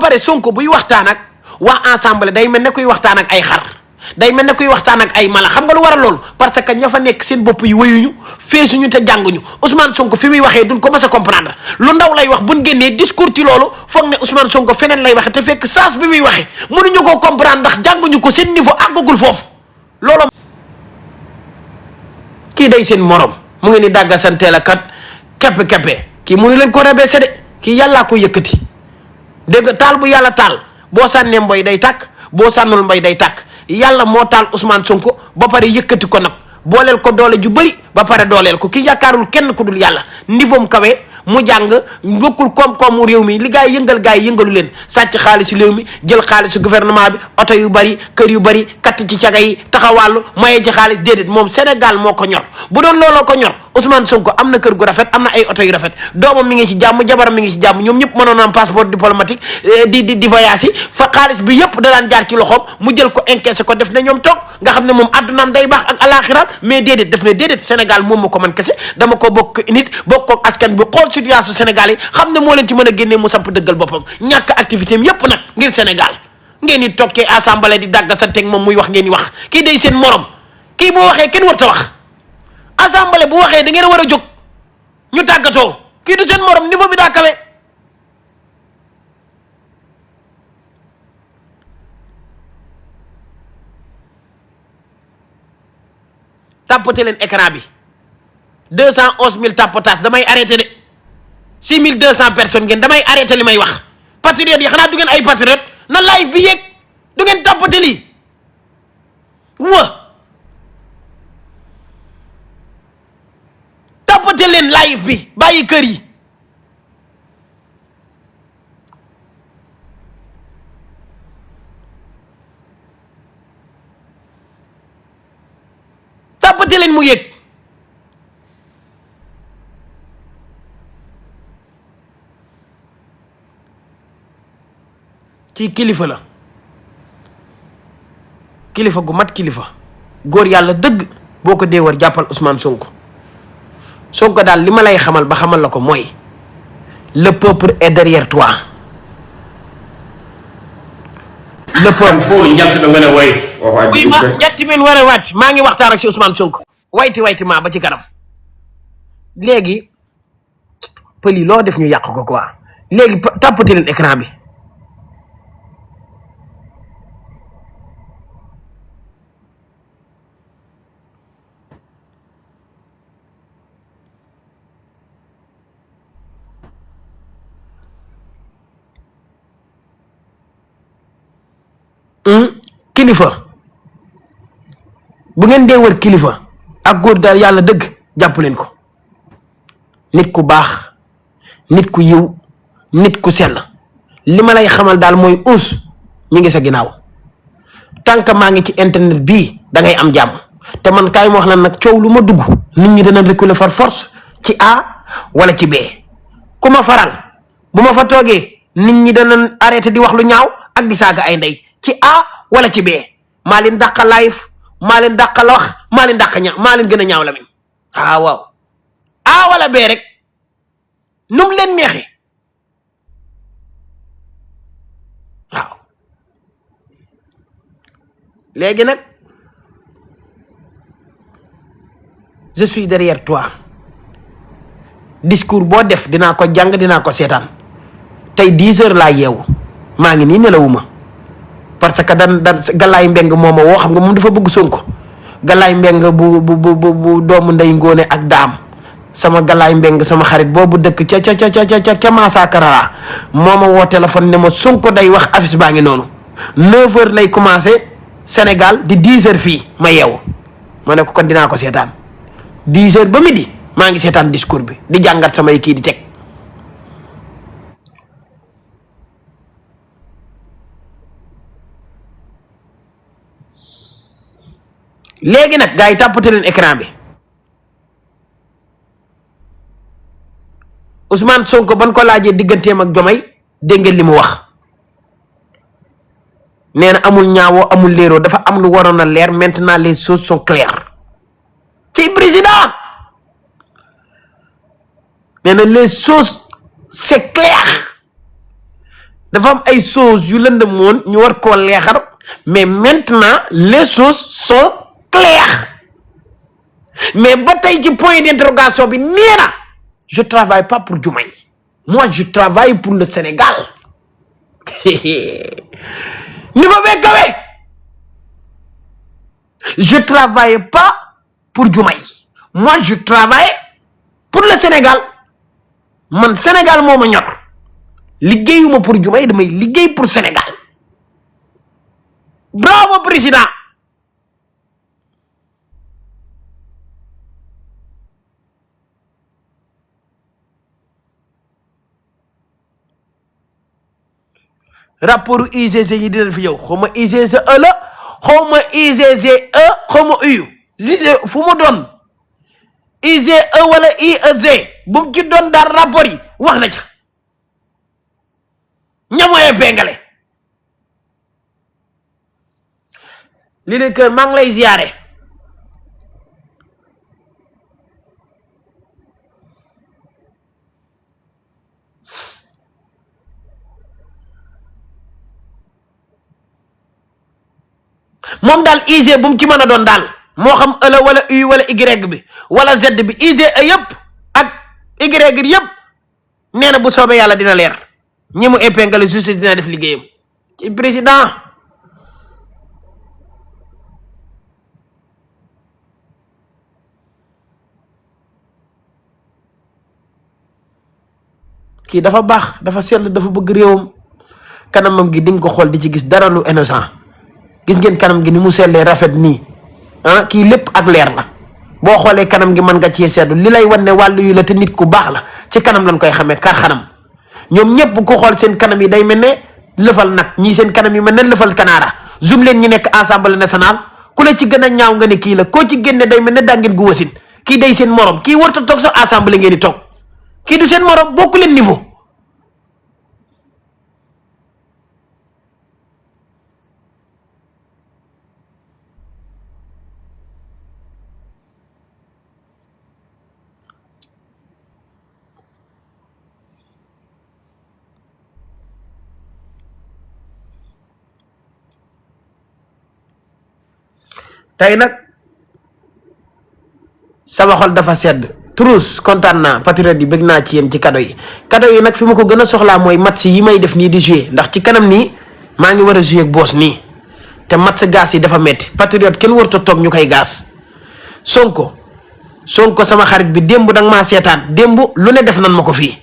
pare Sonko buy waxtaan ak waa ensemble day mel ne kuy waxtaan ak ay xar day mel ne kuy waxtaan ak ay mala xam nga lu waral loolu parce que ña fa nekk seen bopp yi wéyuñu feesuñu te jànguñu Ousmane Sonko fi muy waxee duñ ko mës a comprendre lu ndaw lay wax buñ génnee discours ci loolu foog ne Ousmane Sonko feneen lay waxe te fekk sens bi muy waxee mënuñu koo comprendre ndax jànguñu ko seen niveau àggagul foofu loolu kii day seen morom mu ngi ni dàgga santeel a kat keppe kii mënu leen ko rabaisser de kii yàllaa ko yëkkati dégg nga taal bu yàlla taal boo sànnee mboy day tàkk boo sànnul mboy day tàkk yàlla moo taal Ousmane Sonko ba pare yëkkati ko nag booleel ko doole ju bëri ba pare dooleel ko ki yaakaarul kenn ku dul yàlla niveau mu kawe mu jàng bokkul koom-koomu réew mi li gaa yi yëngal gaa yi yëngalu leen sàcc xaalisu réew mi jël xaalisu gouvernement bi oto yu bari kër yu bari katt ci caga yi taxawàllu maye ci xaalis déedéet moom Sénégal moo ko ñor bu doon looloo ko ñor Ousmane Sonko am na kër gu rafet am na ay oto yu rafet doomam mi ngi ci jàmm jabaram mi ngi ci jàmm ñoom ñëpp mënoon am passeport diplomatique di voyage yi fa xaalis bi yëpp da daan jaar ci loxoom mu jël ko encaissé ko def ne ñoom toog nga xam ne moom addunaam day baax ak alaxiraam mais déedéet def ne déedéet Sénégal moom ma ko man kese dama ko bokk nit bokk ak askan bi xool situation Sénégal yi xam ne moo leen ci mën a génnee mu samp dëggal boppam ñàkk activité am yëpp nag ngir Sénégal ngeen di tokkee assemblée di dàgga sa teg moom muy wax ngeen di wax kii day seen morom kii boo waxee kenn warta wax assemblée bu waxee da ngeen a war a jóg ñu tàggatoo kii du seen morom niveau bi daa kawe tapoté leen écran bi 211 000 tapotage damay arrêté de 6200 personnes ngeen damay arrêté li may wax patriote yi xanaa du ngeen ay patriote na live bi yéeg du ngeen tapoté lii tapoté leen live bi bàyyi kër yi tapoté leen mu yéeg kii kilifa la kilifa gu mat kilifa góor yàlla dëgg boo ko dee war jàppal Ousmane Sonko daal li ma lay xamal ba xamal la ko mooy le peuple est derrière toi le peuple foo njant nga ne way ma jatti men war a wàcc maa ngi waxtaan ak si Ousmane Sonko wayti maa ba ci kanam léegi pël yi loo def ñu yàq ko quoi léegi tàppati leen écran bi kilifa bu ngeen dee wër kilifa ak góor daal yàlla dëgg jàpp leen ko nit ku baax nit ku yiw nit ku sell li ma lay xamal daal mooy us ñi ngi sa ginnaaw tant que maa ngi ci internet bii da ngay am jàmm te man kaay ma wax la nag coow lu ma dugg nit ñi dana reculer par force ci A wala ci B ku ma faral bu ma fa toogee nit ñi dana arrêté di wax lu ñaaw ak di saaga ay ndey ci A wala ci B maa leen dàqa live maa leen dàqa la wax maa leen dàqa ñaaw maa leen gën a ñaaw la mi waaw A wala B rek num leen neexee waaw léegi nag je suis derrière toi discours boo def dinaa ko jàng dinaa ko seetaan tey 10 heures laa yeewu maa ngi nii nelawuma parce que dan Galaay Mbeng mooma woo xam nga moom dafa bëgg Sonko Galaay Mbeng bu doomu ndey Ngoone ak Daam sama Galaay Mbeng sama xarit boobu dëkk ca Masakara mooma woo téléphone ne ma Sonko day wax affiche baa ngi noonu 9 heures lay commencé Sénégal di 10 heures fii ma yeewu ma ne ko kon dinaa ko seetaan 10 heures ba midi maa ngi seetaan discours bi di jàngat samay kii di teg léegi nag gars yi tàppate leen écran bi Ousmane Sonko ban ko laajee digganteem ak Jomay dégg ngeen li mu wax nee na amul ñaawoo amul léeroo dafa am lu waroon a leer maintenant les choses sont claires ci président nee na les choses c'est clair dafa am ay choses yu lëndëm woon ñu war koo leexar mais maintenant les choses sont claires mais ba tey ci point d'interrogation bi nee na je travaille pas pour Diomaye moi je travaille pour le Sénégal niveau bee kawe je travaille pas pour Diomaye moi je travaille pour le Sénégal man Sénégal moo ma ñor liggéeyuma pour Diomaye damay liggéey pour Sénégal bravo président rapport IGC yi dina fi yow xawma IGC la xawma IGC xawma uyu fu mu doon IGE wala IEG bu mu ci doon daal rapport yi wax na ca ñamoye pengale li ne kër maa ngi lay ziyaare moom daal IGE bu mu ci mën a doon daal moo xam E la wala U wala Y bi wala Z bi IGE yëpp ak Y yëpp nee na bu soobee yàlla dina leer ñi mu épingle justice dina def liggéeyam ci président kii dafa baax dafa sell dafa bëgg réewam kanamam gi di nga ko xool di ci gis dara lu innocent gis ngeen kanam gi ni mu sellee rafet nii ah kii lépp ak leer la boo xoolee kanam gi mën nga cee seddu li lay wan ne wàllu yu la te nit ku baax la ci kanam lañ koy xamee kar xanam ñoom ñëpp ku xool seen kanam yi day mel ne lëfal nag ñii seen kanam yi mel ne lëfal kanaara zoom leen ñi nekk assemblée nationale ku la ci gën a ñaaw nga ne kii la koo ci génne day mel ne dàngeen gu wasin kii day seen morom kii warta toog sa assemblée ngeen di toog kii du seen morom bokku leen niveau tey nag sama xol dafa sedd Trousse kontaan naa patriote yi bëgg naa ci yéen ci cadeau yi nag fi ma ko gën a soxlaa mooy match yi may def nii di jouer ndax ci kanam nii maa ngi war a jouer ak boos nii te match gaas yi dafa metti patriote kenn warut a toog ñu koy gaas Sonko sama xarit bi démb danga maa seetaan démb lu ne def nan ma ko fii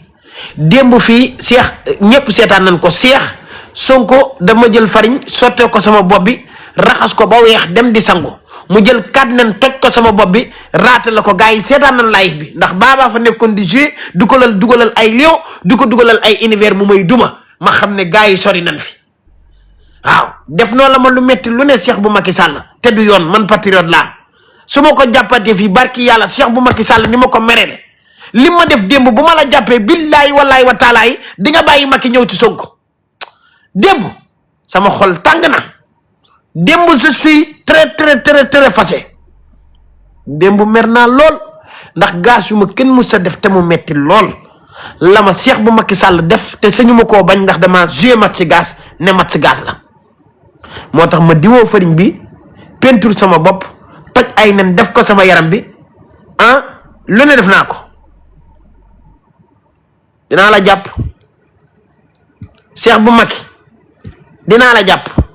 démb fii Cheikh ñëpp seetaan nan ko Cheikh Sonko dama jël fariñ sottee ko sama bopp bi raxas ko ba weex dem di sangu mu jël kat nen toj ko sama bopp bi raate la ko gars yi seetaan nañ live bi ndax baabaa fa nekkoon di jouer du ko dugalal ay lion du ko dugalal ay univers mu may duma ma xam ne gars yi sori nañ fi waaw def noo la ma lu metti lu ne Cheikh bu Macky Sall te du yoon man patriote laa su ma ko jàppatee fii barki yàlla Cheikh bu Macky Sall ni ma ko mere de li ma def démb bu ma la jàppee billaahi wallaahi wa taalaay di nga bàyyi Macky ñëw ci Sonko démb sama xol tàng na démb je suis très fâché démb mer naa lool ndax gaas yu ma kenn mus sa def te mu metti lool la ma Cheikh bu Macky Sall def te sañu ma koo bañ ndax dama joué match gaz ne match gaz la moo tax ma diwoo fariñ bi peinture sama bopp toj ay nen def ko sama yaram bi ah lu ne def naa ko dinaa la jàpp Cheikh bu Macky dinaa la jàpp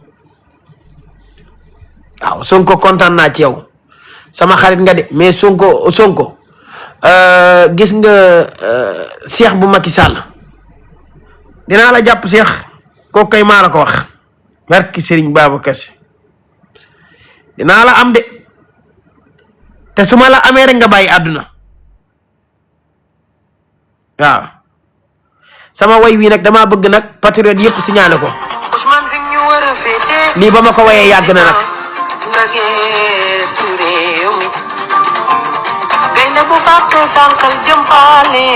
waaw Sonko kontaan naa ci yow sama xarit nga de mais Sonko gis nga Cheikh bu Macky Sall dinaa la jàpp Cheikh kooku kay maa la ko wax barki Serigne Babacar Sy dinaa la am de te su ma la amee rek nga bàyyi àdduna waaw sama way wi nag damaa bëgg nag patriote yëpp signalé ko lii ba ma ko wayee yàgg na nag bu fàtte sànqal jëmpaale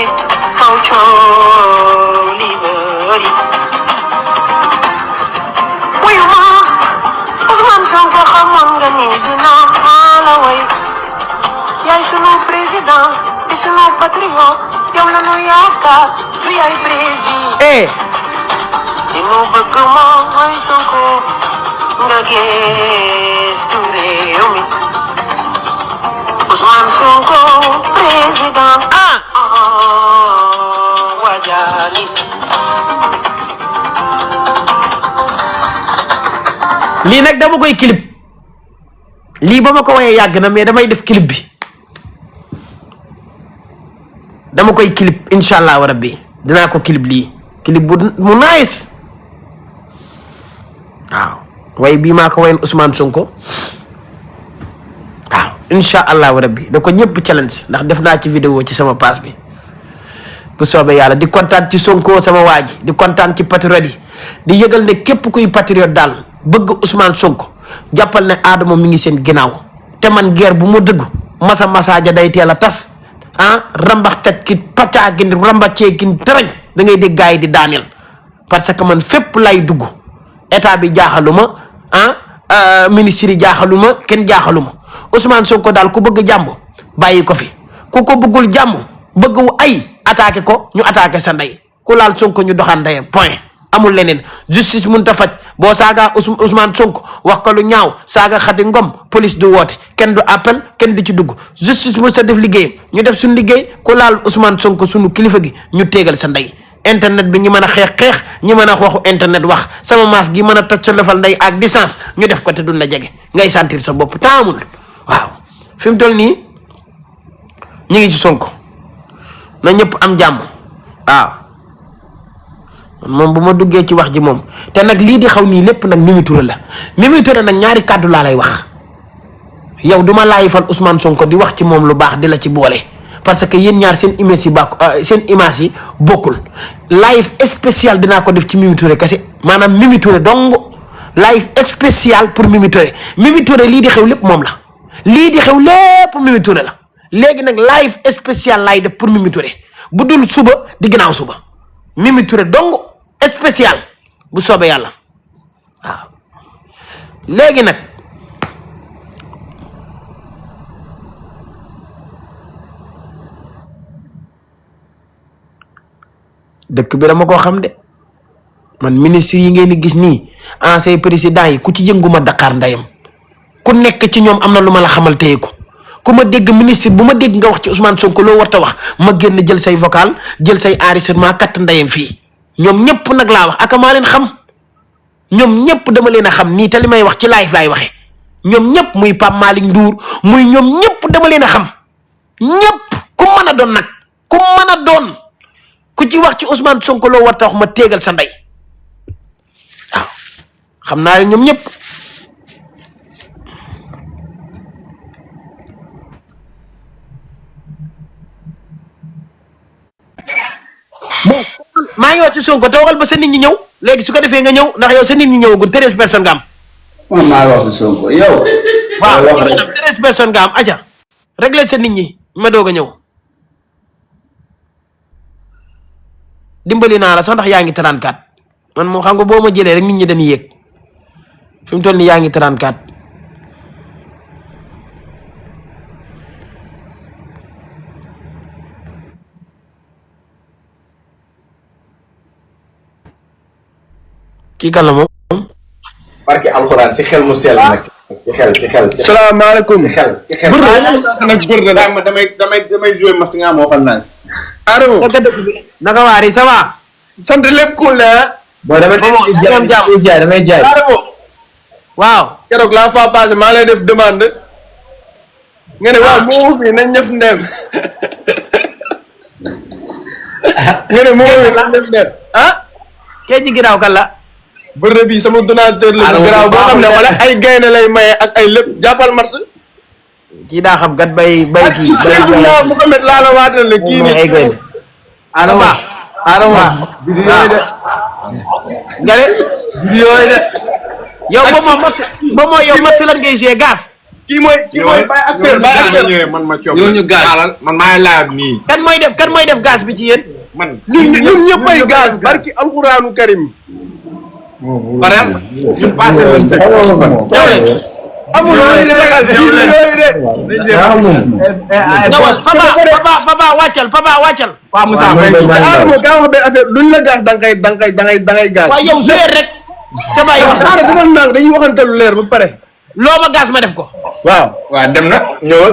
faw coow li bëri wuyu ma Ousmane Sonko xamoon nga ni dina la way yaay sunu président di sunu patriote yow la nu yaakaar du yaay président nu bëgg mooy Sonko nga gëstu réew mi Ousmane Sonko président wajaali lii nag dama koy clip lii ba ma ko woyee yàgg na mais damay def clip bi dama koy clip incha allah rabbi dinaa ko clip lii clip mu nice waaw way bii maa ko wayen Ousmane Sonko waaw incha allah rabbi da ko ñëpp challenge ndax def naa ci vidéo ci sama page bi bu soobee yàlla di kontaan ci Sonko sama waa ji di kontaan ci patriote yi di yëgal ne képp kuy patriote daal bëgg Ousmane Sonko jàppal ne Adama mi ngi seen ginnaaw te man guerre bu mu dëgg masa ja day teel a tas rambax taj ki pacaa gi rambacee ki terañ da ngay dégg gars yi di daaneel parce que man fépp lay dugg état bi jaaxaluma ministre yi jaaxaluma kenn jaaxaluma Ousmane Sonko daal ku bëgg jàmm bàyyi ko fi ku ko bëggul jàmm bëgg wu ay attaqué ko ñu attaqué sa ndey ku laal Sonko ñu doxaan ndeyam point amul leneen justice mun ta faj boo saaga Ousmane Sonko wax ko lu ñaaw saaga Xadi Ngom police du woote kenn du appel kenn du ci dugg justice mu sa def liggéeyam ñu def suñu liggéey ku laal Ousmane Sonko suñu kilifa gi ñu téegal sa ndey internet bi ñi mën a xeex ñi mën a waxu internet wax sama maas gi mën a toj sa lefal ndey ak distance ñu def ko te duñ la jege ngay sentir sa bopp taamul waaw fi mu toll nii ñu ngi ci Sonko na ñëpp am jàmm waaw moom bu ma duggee ci wax ji moom te nag lii di xaw nii lépp nag Mimi Touré la Mimi Touré nag ñaari kàddu laa lay wax yow duma laay fal Ousmane Sonko di wax ci moom lu baax di la ci boole parce que yéen ñaar seen image yi bokkul live spécial dinaa ko def ci Mimi Touré kese maanaam Mimi Touré dong live spécial pour Mimi Touré Mimi Touré lii di xew lépp moom la lii di xew lépp Mimi Touré la léegi nag live spécial laay def pour Mimi Touré bu dul suba di ginnaaw suba Mimi Touré dong spécial bu soobee yàlla waaw léegi nag dëkk bi dama koo xam de man ministre yi ngeen di gis nii ancien président yi ku ci yënguma Dakar ndeyam ku nekk ci ñoom am na lu ma la xamal téye ko ku ma dégg ministre bu ma dégg nga wax ci Ousmane Sonko loo war ta wax ma génn jël say vocal jël say enregistrement katt ndeyam fii ñoom ñëpp nag laa wax aka maa leen xam ñoom ñëpp dama leen a xam nii te li may wax ci live laay waxee ñoom ñëpp muy Pape Malick Ndour muy ñoom ñëpp dama leen a xam ñëpp ku mën a doon nag ku mën a doon ku ci wax ci Ousmane Sonko loo war ta wax ma téegal sa ndey waaw xam naa leen ñoom ñëpp bon maa ngi wax ci Sonko te waxal ba sa nit ñi ñëw léegi su ko defee nga ñëw ndax yow sa nit ñi ñëwagul 13 personnes nga am. man maa wax ci Sonko yow. waaw 13 personnes nga am aja réglé sa nit ñi ma doog a ñëw. dimbali naa la sax ndax yaa ngi 34 man moo xam nga boo ma jëlee rek nit ñi dañuy yéeg fi mu toll nii yaa ngi 34. kii kan la moom. barke alxuraan si xel mu sell nag ci xel. salaamaaleykum. ci xel. damay joué mas nga moo xam naa. Adamo. naka waari ça va. sant lépp cool na. boo damay jaay. Adamo. waaw. keroog la fois passé maa lay def demande. nga ne waaw moo fi nañ ñëf ndem. nga ne moo fi nañ ñëf ndem ah. kee ci ginnaaw kan la. bërëb bi sama donateur la. garaaw boo xam ne wala ay gaynde lay maye ak ay lépp jàppal mars. kii daa xam gat bay kii. Seydina Mohamed laa la waatal ne kii nii. ay gaynde. Adama. vidéo yi de. nga ne. vidéo yi de. yow moom yow match lan ngay joué gaz. kii mooy bay acteur man ma coob ñu gaz man maa laaj nii. kan mooy def gaz bi ci yéen. man ñun ñëpp ay gaz barki alxuraanu karim. par exemple ñun passé nañ amul looy ragal yooyu de. nga was papa wàccal Pa Moussa may Adamo ka wax benn affaire luñ la gas da ngay gas. waaw yow jouer rek te bàyyi wax Saara dama nang dañuy waxante lu leer ba pare. loo ma gas ma def ko waaw dem na ñëwal.